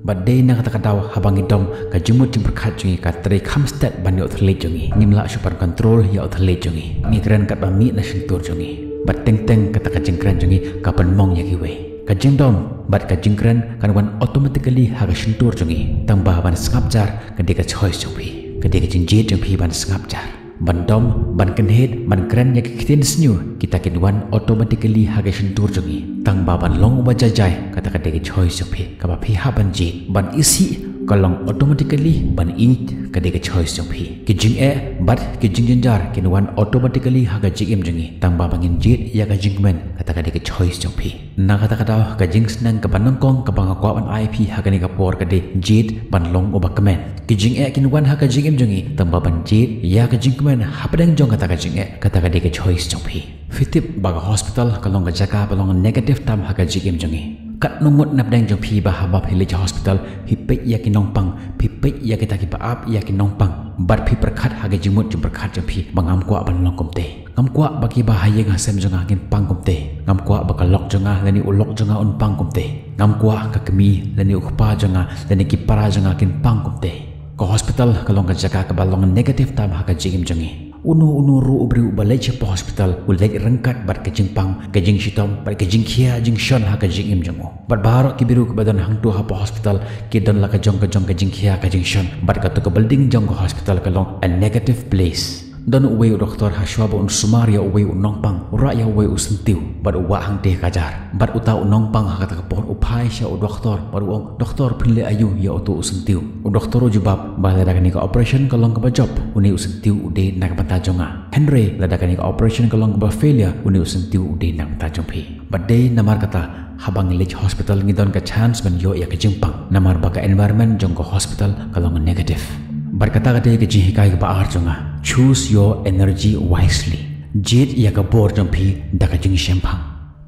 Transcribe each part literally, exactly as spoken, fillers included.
Bad dei na kata ka daw haba ngi dom, ka jingmut jingpyrkhat jong ngi ka trei kham stet ban ïa u thylliej jong ngi. Ngim lah shuh ban kontrol ïa u thylliej jong ngi. Ngi kren katba mih na shyntur jong ngi. Bad teng teng kata ka jingkren jong ngi ka pynmong ïa kiwei. Ka jingdom bad ka jingkren kan wan automatically ha ka shyntur jong ngi. Tang ba ban sngap jar ka dei ka choice jong phi. Ka dei ka jingjied jong phi ban sngap jar. Ban dom, ban kynhid, ban kren ïa ki ktien sniew, kita kin wan automatically ha ka shyntur jong ngi. Tang ba ban long uba jai jai, kata ka dei ka choice jong phi. Kaba phi hap ban jied, ban isih, ka long automatically, ban ïeit, ka dei ka choice jong phi. Ki jingeh bad ki jingjynjar kin wan automatically ha ka jingim jong ngi. Tang ba ba ngin jied ïa ka jingkmen, kata ka dei ka choice jong phi. Na kata ka daw ka jingsneng kaba nyngkong kaba nga kwah ban ai phi ha kane ka por ka dei jied ban long uba kmen. Ki jingeh kin wan ha ka jingim jong ngi tang ba ban jied ïa ka jingkmen hapdeng jong kata ka jingeh, kata ka dei ka choice jong phi. Phi tip ba ka hospital ka long ka jaka ba long negative tam ha ka jingim jong ngi. Katno ngut napdeng jong phi ba haba phi leit hospital phi peit ïa ki nongpang, phi peit ïa kita kiba ap ïa ki nongpang. Bad phi pyrkhat ha ka jingmut jingpyrkhat jong phi ba ngam kwah ban long kumtei. Ngam kwah ba kiba ha ïing ha sem jong nga kin pang kumtei. Ngam kwah ba ka lok jong nga lane u lok jong nga un pang kumtei. Ngam kwah ka kmie lane u kpa jong nga lane ki para jong nga kin pang kumtei. Ka hospital ka long ka jaka kaba long negative tam ha ka jingim jong ngi. Uno uno ruh u briew uba leit sha pa hospital u leit ryngkat bad ka jingpang, ka jingshitom bad ka jingkhia jingshon ha ka jingim jong u. Bad baroh ki briew kiba don hangto ha pa hospital ki don la ka jong ka jong ka jingkhia ka jingshon. Bad kato ka building jong ka hospital ka long a negative place. Don uwei u doktor ha shuwa ba un sumar ïa uwei u nongpang, u rah ïa uwei u syntiew bad u wah hangtei ka jar. Bad uta u nongpang ha kata ka por u phai sha u doktor bad u ong, "Doktor, phin leh aïu ïa uto u syntiew?" U doktor u jubab ba lada kane ka operation ka long kaba jop, une u syntiew u dei na ka bynta jong nga. Hynrei lada kane ka operation ka long kaba failure, une u syntiew u dei na ka bynta jong phi. Bad dei namar kata, haba ngi leit hospital ngi don ka chance ban ïoh ïa ka jingpang. Namar ba ka environment jong ka hospital ka long negative. Bad kata ka dei ka jinghikai kaba ar jong nga. Choose your energy wisely. Jied ïa ka bor jong phi da ka jingshemphang.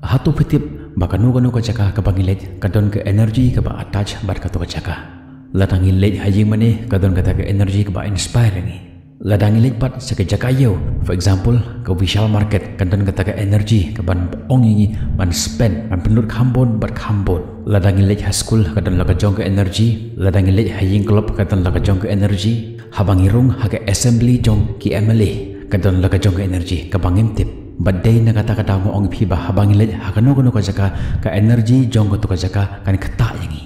Hato phi tip ba kano kano ka jaka kaba ngi leit ka don ka energy kaba attach bad kato ka jaka. Lada ngi leit ha ïing mane ka don kata ka energy kaba inspire ngi. Lada ngi leit pat sha ka jaka ïew, for example, ka Vishal Market, ka don kata ka energy kaban ong ïa ngi ban spend, ban pynlut kham bun bad kham bun. Lada ngi leit ha skul ka don la ka jong ka energy, lada ngi leit ha ïing club ka don la ka jong ka energy, haba ngi rung ha ka assembly jong ki M L A ka don la ka jong ka energy kaba ngim tip. Bad dei na kata ka daw nga ong ïa phi ba haba ngi leit ha kano kano ka jaka ka energy jong kato ka jaka kan ktah ïa ngi.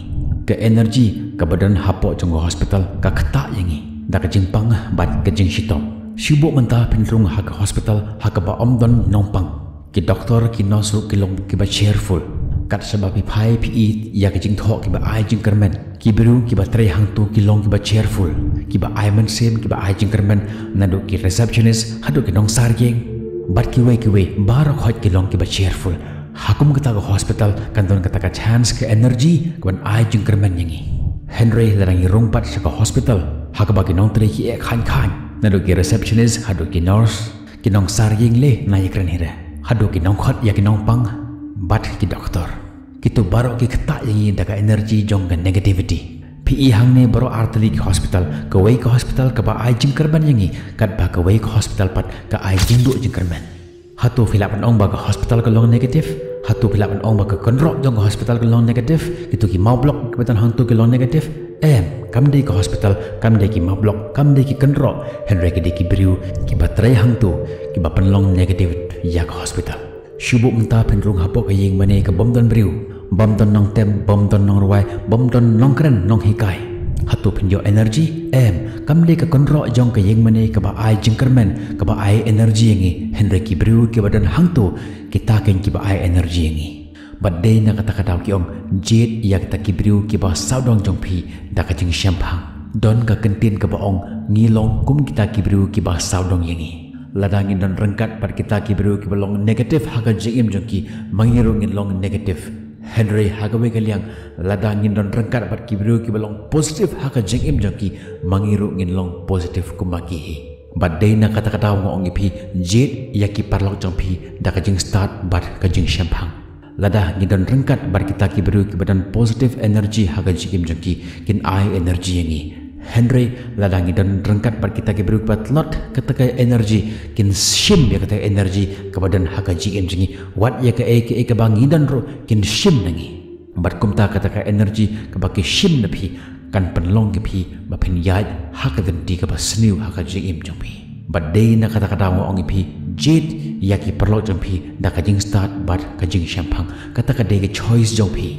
Ka energy kaba don hapoh jong ka hospital ka ktah ïa ngi da ka jingpang bad ka jingshitom. Shu buh mynta phin rung ha ka hospital ha kaba ym don nongpang. Ki doktor ki nurse ruh ki long kiba cheerful. Kat shaba phi phai phi ïeit ïa ka jingthoh kiba ai jingkyrmen. Ki briew kiba trei hangto ki long kiba cheerful, kiba ai mynsiem, kiba ai jingkyrmen, naduh ki receptionist haduh ki nongsar ïing. Bad kiwei kiwei baroh khoit ki long kiba cheerful. Ha kum kata ka hospital kan don kata ka chance ka energy kaban ai jingkyrmen ïa ngi. Hynrei lada ngi rung pat sha ka hospital ha kaba ki nongtrei ki eh khain khain, naduh ki receptionist haduh ki nurse, ki nongsar ïing leh na ïakren hi re, haduh ki nongkhot ïa ki nongpang bad ki doktor. Kito baroh ki ktah ïa ngi da ka energy jong ka negativity. Phi i hangne baroh artylli ki hospital, kawei ka hospital kaba ai jingkyrmen ïa ngi, katba kawei ka hospital pat ka ai jingduh jingkyrmen. Hato phi lah ban ong ba ka hospital ka long negative? Hato phi lah ban ong ba ka kynroh jong ka hospital ka long negative? Kito ki mawblok kiba don hangto ki long negative? Em, kam dei ka hospital, kam dei ki mawblok, kam dei ki kynroh, hynrei ki dei ki briew kiba trei hangto kiba pynlong negative ïa ka hospital. Shu buh mynta phin rung hapoh ka ïing mane ka bym don briew, bym don nongtem, bym don nongrwai, bym don nongkren nonghikai. Hato phin ïoh energy? Em, kam dei ka kynroh jong ka ïing mane kaba ai jingkyrmen, kaba ai energy ïa ngi, hynrei ki briew kiba don hangto kita kin kiba ai energy ïa ngi. Bad dei na kata ka daw ki ong, jied ïa kita ki briew kiba sawdong jong phi da ka jingshemphang. Don ka kyntien kaba ong, ngi long kum kita ki briew kiba sawdong ïa ngi. Lada ngin don ryngkat bad kita ki briew kiba long negative ha ka jingim jong ki, ma ngi ruh ngin long negative. Hynrei ha kawei ka liang, lada ngin don ryngkat bad ki briew kiba long positive ha ka jingim jong ki, ma ngi ruh ngin long positive kum ma ki hi. Bad dei na kata ka daw nga ong ïa phi, jied ïa ki paralok jong phi da ka jingstad bad ka jingshemphang. Lada ngi don ryngkat bad kita ki briew kiba don positive energy ha ka jingim jong ki, kin ai energy ïa ngi. Hynrei lada ngi don ryngkat bad kita ki briew kiba tlot kata ka energy, kin shim ïa kata ka energy kaba don ha ka jingim jong ngi. Wat ïa kaei kaei kaba ngi don ruh kin shim na ngi. Bad kumta kata ka energy kaba ki shim na phi kan pynlong ki phi ba phin ïaid ha ka lynti kaba sniew ha ka jingim jong phi. Bad dei na kata ka daw nga ong ïa phi, jied ïa ki paralok jong phi da ka jingstad bad ka jingshemphang. Kata ka dei ka choice jong phi.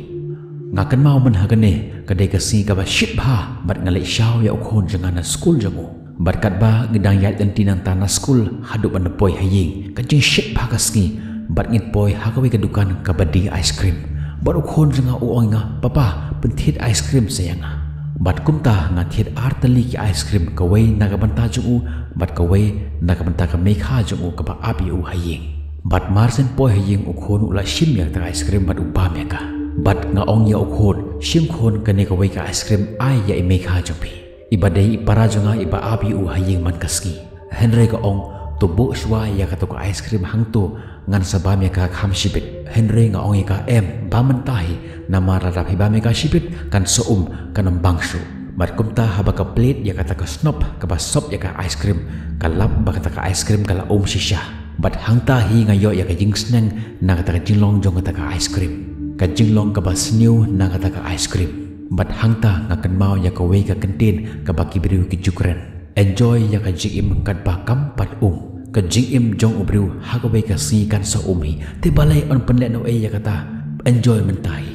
Nga kynmaw mynta ha kane ka dei ka sngi kaba shit bha bad nga leit shaw ïa u khun jong nga na skul jong u. Bad katba ngi dang ïaid lynti nangta na skul haduh ban poi ha ïing, ka jingshit bha ka sngi, bad ngin poi ha kawei ka dukan kaba die ice cream. Bad u khun jong nga u ong ïa nga, "Papa, pynthied ice cream sa ïa nga." Bad kumta nga thied ar tylli ki ice cream, kawei na ka bynta jong u bad kawei na ka bynta ka meikha jong u kaba ap ïa u ha ïing. Bad mar shen poi ha ïing u khun u la shim ïa kata ka ice cream bad u bam ïa ka. Bad nga ong ïa u khun, "Shim khun, kane kawei ka ice cream ai ïa i meikha jong phi. Iba dei i para jong nga iba ap ïa u ha ïing man ka sngi." Hynrei ka ong, "To buh shuwa ïa kato ka ice cream hangto, ngan sa bam ïa ka kham shibit." Hynrei nga ong ïa ka, "Em, bam mynta hi, namar lada phi bam ïa ka shibit kan sa um, kan ym bang shuh." Bad kumta haba ka plied ïa kata ka snob kaba sop ïa ka ice cream, ka lap ba kata ka ice cream ka la um shisha. Bad hangta hi nga ïoh ïa ka jingsneng na kata ka jinglong jong kata ka ice cream, ka jinglong kaba sniew na kata ka ice cream. Bad hangta nga kynmaw ïa kawei ka kyntien kaba ki briew ki ju kren, "Enjoy ïa ka jingim katba kam pat um." Ka jingim jong u briew ha kawei ka sngi kan sa um hi, te balei yn pynlehnohei ïa kata? Enjoy mynta hi.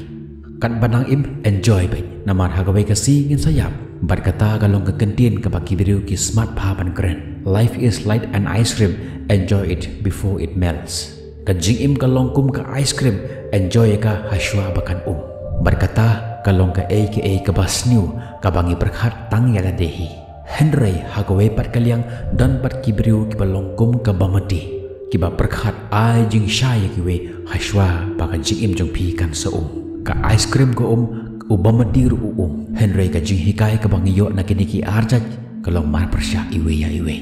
Katba dang im, enjoy beit, namar ha kawei ka sngi ngin sa ïap. Bad kata ka long ka kyntien kaba ki briew ki smat bha ban kren, "Life is like an ice cream, enjoy it before it melts." Ka jingim ka long kum ka ice cream, enjoy ïa ka ha shuwa ba kan um. Bad kata ka long kaei kaei kaba sniew kaba ngi pyrkhat tang ïa lade hi. Hynrei ha kawei pat ka liang don pat ki briew kiba long kum ka bamati, kiba pyrkhat ai jingshai ïa kiwei ha shuwa ba ka jingim jong phi kan sa um. Ka ice cream ka um, u bamati ruh u um. Hynrei ka jinghikai kaba ngi ïoh na kine ki ar jait ka long mar pyrshah iwei ïa iwei.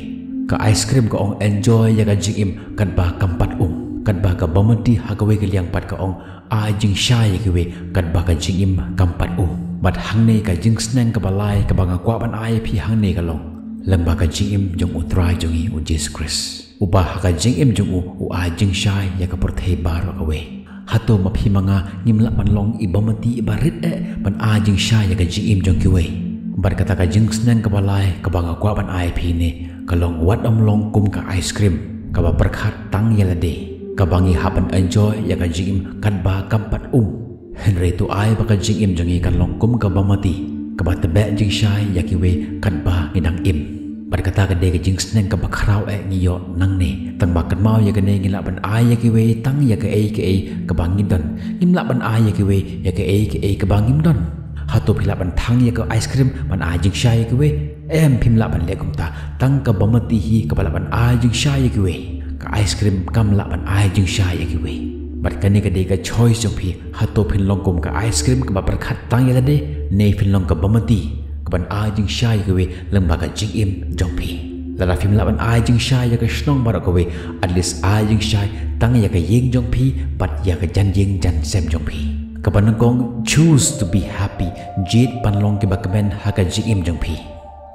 Ka ice cream ka ong enjoy ïa ka jingim katba kam pat um. Katba ka bamati ha kawei ka liang pat ka ong ai jingshai ïa kiwei katba ka jingim kam pat um. Bad hangne ka jingsneng kaba lai kaba nga kwah ban ai ïa phi hangne ka long lyngba ka jingim jong u Trai jong ngi u Jisu Khrist, uba ha ka jingim jong u u ai jingshai ïa ka pyrthei baroh kawei. Hato ma phi ma nga ngim lah ban long i bamati iba rit eh ban ai jingshai ïa ka jingim jong kiwei? Bad kata ka jingsneng kaba lai kaba nga kwah ban ai ïa phi ne ka long, wat ym long kum ka ice cream kaba pyrkhat tang ïa lade, kaba ngi hap ban enjoy ïa ka jingim katba kam pat um. Hynrei to ai ba ka jingim jong ngi kan long kum ka bamati kaba tbeh jingshai ïa kiwei katba ngi dang im. Bad kata ka dei ka jingsneng kaba khraw eh ngi ïoh nangne. Tang ba kynmaw ïa kane, ngi lah ban ai ïa kiwei tang ïa kaei kaei kaba ngi don. Ngim lah ban ai ïa kiwei ïa kaei kaei kaba ngim don. Hato phi lah ban thang ïa ka ice cream ban ai jingshai ïa kiwei? Em, phim lah ban leh kumta. Tang ka bamati hi kaba lah ban ai jingshai ïa kiwei. Ka ice cream kam lah ban ai jingshai ïa kiwei. Bad kane ka dei ka choice jong phi, hato phin long kum ka ice cream kaba pyrkhat tang ïa lade, ne phin long ka bamati kaban ai jingshai ïa kiwei lyngba ka jingim jong phi. Lada phim lah ban ai jingshai ïa ka shnong baroh kawei, at least ai jingshai tang ïa ka ïing jong phi bad ïa ka jan ïing jan sem jong phi. Kaba nyngkong, choose to be happy. Jied ban long kiba kmen ha ka jingim jong phi.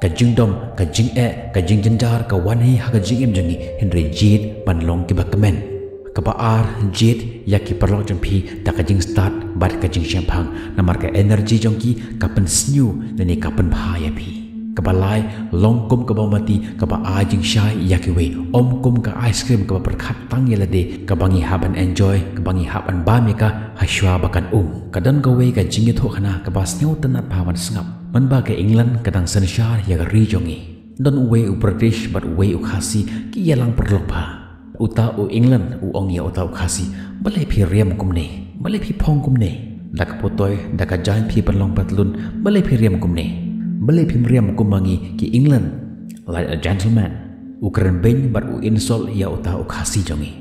Ka jingdom, ka jingeh, ka jingjynjar ka wan hi ha ka jingim jong ngi, hynrei jied ban long kiba kmen. Kaba ar, jied ïa ki paralok jong phi da ka jingstad bad ka jingshemphang, namar ka energy jong ki ka pynsniew lane ka pynbha ïa phi. Kaba lai, long kum ka bamati kaba ai jingshai ïa kiwei, ym kum ka ice cream kaba pyrkhat tang ïa lade, kaba ngi hap ban enjoy, kaba ngi hap ban bam ïa ka ha shuwa ba kan um. Ka don kawei ka jingïathuhkhana kaba sngewtynnat bha ban sngap. Mynba ka England ka dang synshar ïa ka ri jong ngi, don uwei u British bad uwei u Khasi ki ïalang paralok bha. Uta u England u ong ïa uta u Khasi, "Balei phi riam kumne? Balei phi phong kumne? Da ka putoi, da ka jaiñ phi pynlong patlun, balei phi riam kumne? Balei phim riam kum ma ngi ki England? Like a gentleman." U kren beiñ bad u insult ïa uta u Khasi jong ngi.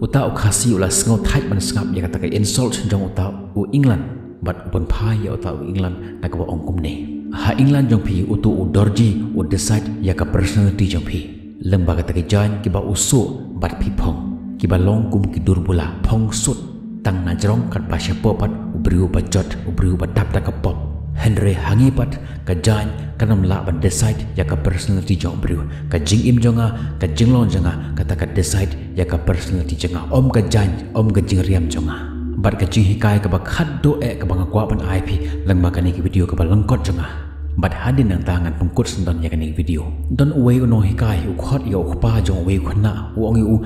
Uta u Khasi u la sngewthait ban sngap ïa kata ka insult jong uta u England, bad u pynphai ïa uta u England da kaba ong kumne, "Ha England jong phi uto u dorji u decide ïa ka personality jong phi lyngba kata ki jaiñ kiba u suh bad phi phong, kiba long kum ki dur bula, phong sut. Tang na jrong katba shapoh pat u briew ba jot, u briew ba dap da ka pop. Hynrei ha ngi pat ka jaiñ kan ym lah ban decide ïa ka personality jong u briew. Ka jingim jong nga, ka jinglong jong nga, kata ka decide ïa ka personality jong nga, ym ka jaiñ, ym ka jingriam jong nga." Bad ka jinghikai kaba khatduh eh kaba nga kwah ban ai phi lyngba kane ka video kaba lyngkot jong nga. Bad hadien nangta ngan pynkut syndon ïa kane ka video. Don uwei u nonghikai u khot ïa u kpa jong uwei u khynnah, u ong ïa u,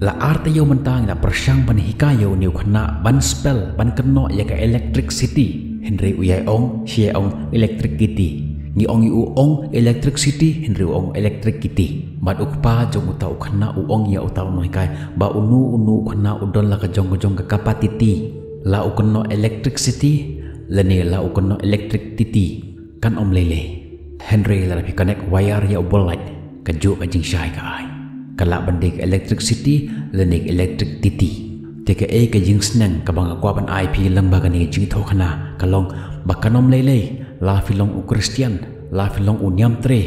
la ar taïew mynta ngi la pyrshang ban hikai ïa une u khynnah ban spell, ban kynnoh ïa ka electricity. Hynrei u ïai ong, shi ïai ong electricity. Ngi ong ïa u ong electricity, hynrei u ong electricity. Bad u kpa jong uta u khynnah u ong ïa uta u nonghikai ba uno uno u khynnah u don la ka jong ka jong ka capacity. La u kynnoh electricity lane la u kynnoh electricity, kan ym lei lei. Hynrei lada phi connect wire ïa u bulb light, kajuh ka jingshai ka ai. Ka lah ban dei ka electricity lane ka electricity. Te kaei ka jingsneng kaba nga kwah ban ai phi lyngba kane ka jingïathuhkhana ka long ba kan ym lei lei, la phi long u Khristan, la phi long u niam tre,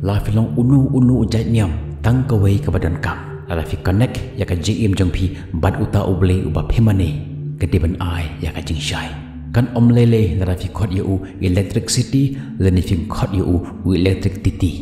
la phi long uno uno u jait niam, tang kawei kaba donkam. Lada phi connect ïa ka jingim jong phi bad uta U Blei uba phi mane, ka dei ban ai ïa ka jingshai. Kan ym lei lei lada phi khot ïa u electricity lane phi khot ïa u u electricity.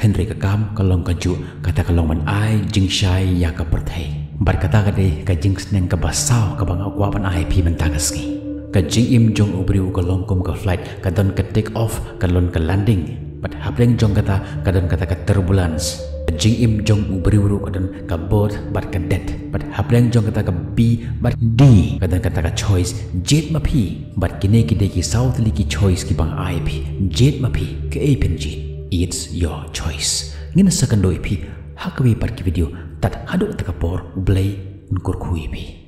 Hynrei ka kam ka long kajuh, kata ka long ban ai jingshai ïa ka pyrthei. Bad kata ka dei ka jingsneng kaba saw kaba nga kwah ban ai phi mynta ka sngi. Ka jingim jong u briew ka long kum ka flight, ka don ka take off, ka don ka landing. Bad hapdeng jong kata ka don kata ka turbulence. Ka jingim jong u briew ruh ka don ka birth bad ka death. Bad hapdeng jong kata ka B bad D ka don kata ka choice. Jied ma phi. Bad kine ki dei ki saw tylli ki choice kiba nga ai phi. Jied ma phi. Kaei phin jied? It's your choice. Ngin sa kynduh ïa phi ha kawei pat ki video. Tad haduh kata ka por, U Blei un kyrkhu ïa phi.